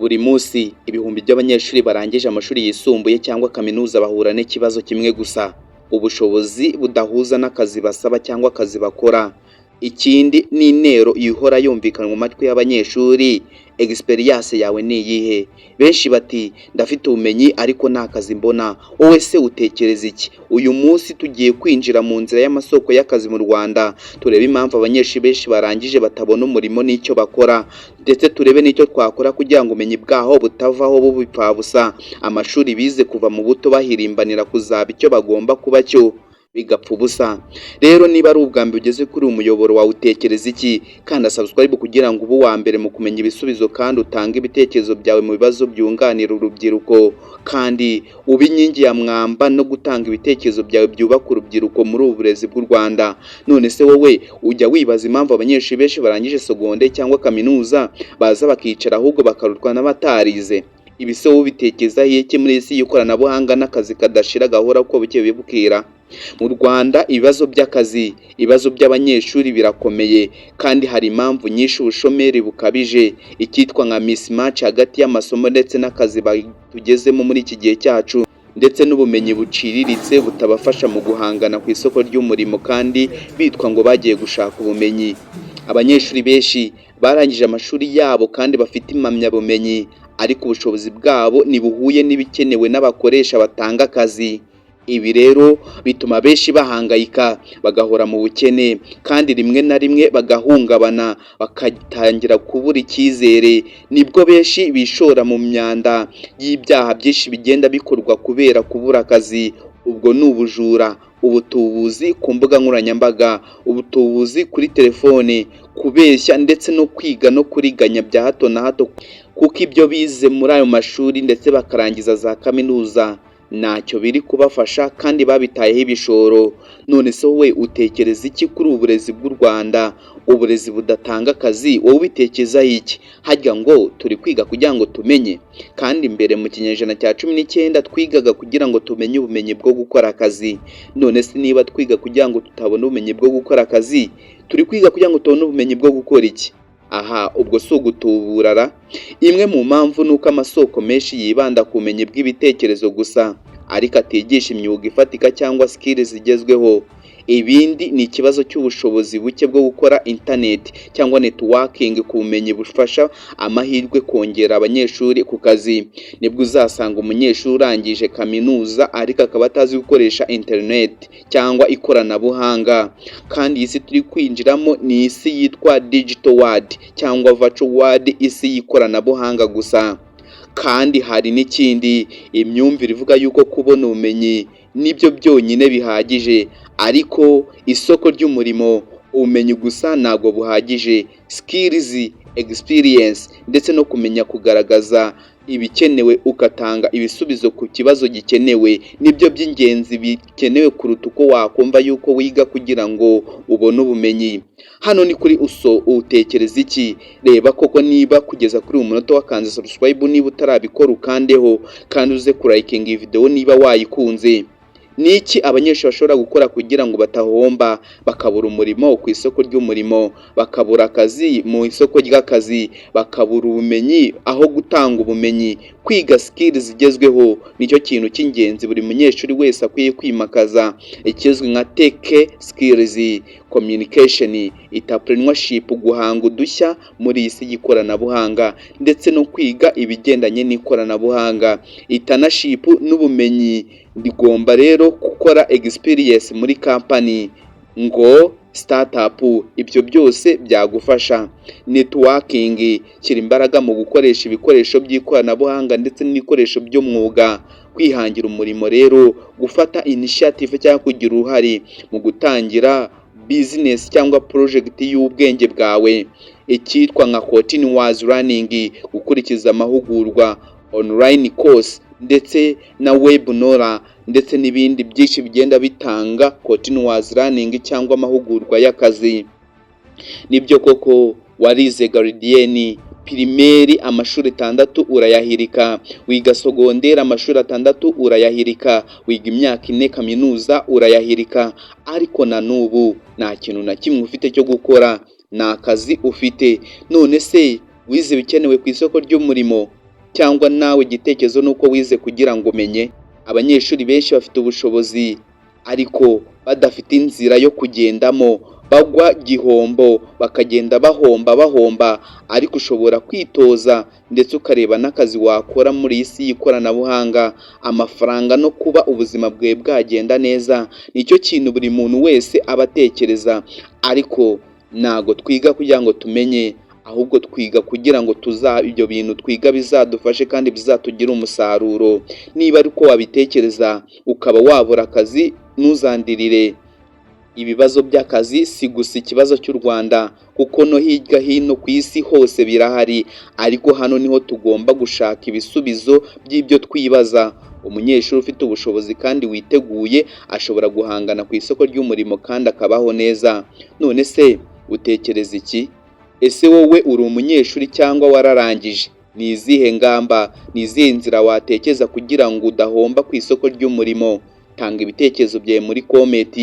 Buri munsi ibihumbi by'abanyeshuri barangije amashuri yisumbuye cyangwa kaminuza bahura n'ikibazo kimwe gusa: ubushobozi budahuza n'akazi basaba cyangwa akazi bakora. Ikindi ni intero ihora yumvikana mu matwi y'abanyeshuri: "Experience yawe ni iyihe?" Benshi bati: "Ndafite ubumenyi, ariko nta kazi mbona." Wowe se utekereza iki? Uyu munsi tugiye kwinjira mu nzira y'amasoko y'akazi mu Rwanda, turebe impamvu abanyeshuri benshi barangije batabona umurimo n'icyo bakora, ndetse turebe n'icyo twakora kugira ngo ubumenyi bwaho butavaho buba impfabusa, amashuri bize kuva mu buto bahirimbanira kuzaba icyo bagomba kuba cyo bigapfa ubusa. Rero niba ari ubwa mbere ugeze kuri uyu muyoboro wawe, utekereza iki? Kanda subscribe kugira ngo ube uwa mbere mu kumenya ibisubizo, kandi utange ibitekerezo byawe mu bibazo byunganira urubyiruko, kandi ube inkingi ya mwamba no gutanga ibitekerezo byawe byubaka urubyiruko muri ubu burezi bw'u Rwanda. None se wowe ujya wibaza impamvu abanyeshuri benshi barangije secondaire cyangwa kaminuza baza bakicara, ahubwo bakarutwa n'abatarize? Ibi se wowe ubitekerezaho iki muri iyi si y'ikoranabuhanga n'akazi kadashira gahora uko bukeye bukira? Mu Rwanda, ibibazo by'akazi, ibibazo by'abanyeshuri birakomeye, kandi hari impamvu nyinshi: ubushomeri bukabije, icyitwa nka mismatch hagati y'amasomo ndetse n'akazi tugezemo muri iki gihe cyacu, ndetse n'ubumenyi buciriritse butabafasha mu guhangana ku isoko ry'umurimo kandi bitwa ngo bagiye gushaka ubumenyi. Abanyeshuri benshi barangije amashuri yabo kandi bafite impamyabumenyi, ariko ubushobozi bwabo ntibuhuye n'ibikenewe n'abakoresha batanga akazi. Ibi rero bituma benshi bahangayika, bagahora mu bukene, kandi rimwe na rimwe bagahungabana, bagatangira kubura icyizere. Nibwo benshi bishora mu myanda y'ibyaha byinshi bigenda bikorwa kubera kubura akazi. Ubwo ni ubujura, ubutubuzi ku mbuga nkoranyambaga, ubutubuzi kuri telefone, kubeshya, ndetse no kwiga no kuriganya bya hato na hato, kuko ibyo bize muri ayo mashuri ndetse bakarangiza za kaminuza ntacyo biri kubafasha kandi babitayeho ibishoro. None se wowe utekereza iki kuri ubu burezi bw'u Rwanda, uburezi budatanga akazi? Wowe ubitekerezaho iki? Harya ngo turi kwiga kugira ngo tumenye? Kandi mbere mu kinyejana cya 19 twigaga kugira ngo tumenye ubumenyi bwo gukora akazi. None se niba twiga kugira ngo tutabona ubumenyi bwo gukora akazi, turi kwiga kugira ngo tubone ubumenyi bwo gukora iki? Aha ubwo si ugutuburara? Imwe mu mpamvu ni uko amasoko menshi yibanda ku bumenyi bw'ibitekerezo gusa, ariko atigisha imyuga ifatika cyangwa skills zigezweho. Ibindi ni ikibazo cy'ubushobozi buke bwo gukora internet cyangwa networking ku bumenyi bufasha amahirwe kongera abanyeshuri ku kazi. Nibwo uzasanga umunyeshuri urangije kaminuza ariko akaba atazi gukoresha internet cyangwa ikoranabuhanga, kandi iyi si turi kwinjiramo ni isi yitwa digital world cyangwa virtual world, isi y'ikoranabuhanga gusa. Kandi hari n'ikindi, imyumvire ivuga yuko kubona ubumenyi nibyo byonyine bihagije, ariko isoko ry'umurimo ubumenyi gusa ntabwo buhagije. Skills, experience, ndetse no kumenya kugaragaza ibikenewe, ugatanga ibisubizo ku kibazo gikenewe, nibyo by'ingenzi bikenewe kuruta uko wakumva yuko wiga kugira ngo ubone ubumenyi. Hano ni kuri uso, utekereza iki? Reba koko niba kugeza kuri uyu munota wakanze subscribe. Niba utarabikora, ukandeho, kandi uze kurayikinga iyi video niba wayikunze. Ni iki abanyeshuri bashobora gukora kugira ngo batahomba, bakabura umurimo ku isoko ry'umurimo, bakabura akazi mu isoko ry'akazi, bakabura ubumenyi aho gutanga ubumenyi? Kwiga skills zigezweho nicyo kintu cy'ingenzi buri munyeshuri wese akwiye kwimakaza, ikizwi nka tech skills, communication, entrepreneurship, guhanga udushya muri iyi si y'ikoranabuhanga, ndetse no kwiga ibigendanye n'ikoranabuhanga, internship n'ubumenyi. Rigomba rero gukora experience muri company ngo startup, ibyo byose byagufasha. Networking, shyira imbaraga mu gukoresha ibikoresho by'ikoranabuhanga ndetse n'ibikoresho by'umwuga. Kwihangira umurimo rero, gufata initiative cyangwa kugira uruhare mu gutangira business cyangwa project y'ubwenge bwawe, icyitwa nka continuous learning, gukurikiza amahugurwa, online course ndetse na webinar, ndetse n'ibindi byinshi bigenda bitanga continuous learning cyangwa amahugurwa y'akazi. Nibyo koko, warize gardienne, primaire, amashuri 6 urayahirika, wiga secondaire, amashuri 6 urayahirika, wiga imyaka 4 kaminuza urayahirika, ariko na n'ubu nta kintu na kimwe ufite cyo gukora, nta kazi ufite. None se wize ibikenewe ku isoko ry'umurimo? Cyangwa nawe igitekerezo ni uko wize kugira ngo umenye? Abanyeshuri benshi bafite ubushobozi ariko badafite inzira yo kugendamo, bagwa gihombo, bakagenda bahomba bahomba. Ariko ushobora kwitoza ndetse ukareba n'akazi wakora muri iyi si y'ikoranabuhanga, amafaranga no kuba ubuzima bwawe bwagenda neza, nicyo kintu buri muntu wese aba atekereza. Ariko ntago twiga kugira ngo tumenye, ahubwo twiga kugira ngo tuza ibyo bintu twiga bizadufashe kandi bizatugire umusaruro. Niba ari uko wabitekereza ukaba wabura akazi, ntuzandirire. Ibibazo by'akazi si gusa ikibazo cy'u Rwanda, kuko no hirya hino ku isi hose birahari, ariko hano niho tugomba gushaka ibisubizo by'ibyo twibaza. Umunyeshuri ufite ubushobozi kandi witeguye ashobora guhangana ku isoko ry'umurimo kandi akabaho neza. None se utekereza iki? Ese wowe uri umunyeshuri cyangwa wararangije? Ni izihe ngamba, ni izihe nzira watekereza kugira ngo udahomba ku isoko ry'umurimo? Tanga ibitekerezo byawe muri comment,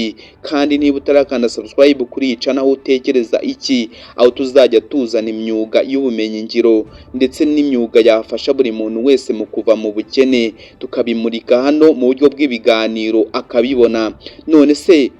kandi niba utarakanda subscribe kuri iyi channel, aho utekereza iki, aho tuzajya tuzana imyuga y'ubumenyingiro ndetse n'imyuga yafasha buri muntu wese mu kuva mu bukene, tukabimurika hano mu buryo bw'ibiganiro akabibona. None se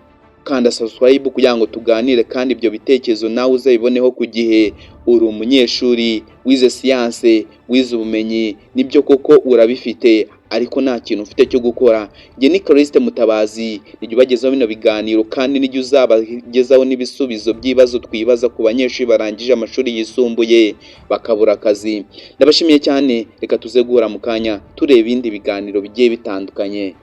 kanda subscribe kugira ngo tuganire, kandi ibyo bitekerezo nawe uzabiboneho ku gihe. Uri umunyeshuri wize siyanse, wize ubumenyi, nibyo koko urabifite, ariko nta kintu ufite cyo gukora. Njye ni Callixte Mutabazi, nijya ubagezaho bino biganiro kandi nijya uzabagezaho n'ibisubizo by'ibibazo twibaza ku banyeshuri barangije amashuri yisumbuye bakabura akazi. Ndabashimiye cyane, reka tuze guhura mu kanya tureba ibindi biganiro bigiye bitandukanye.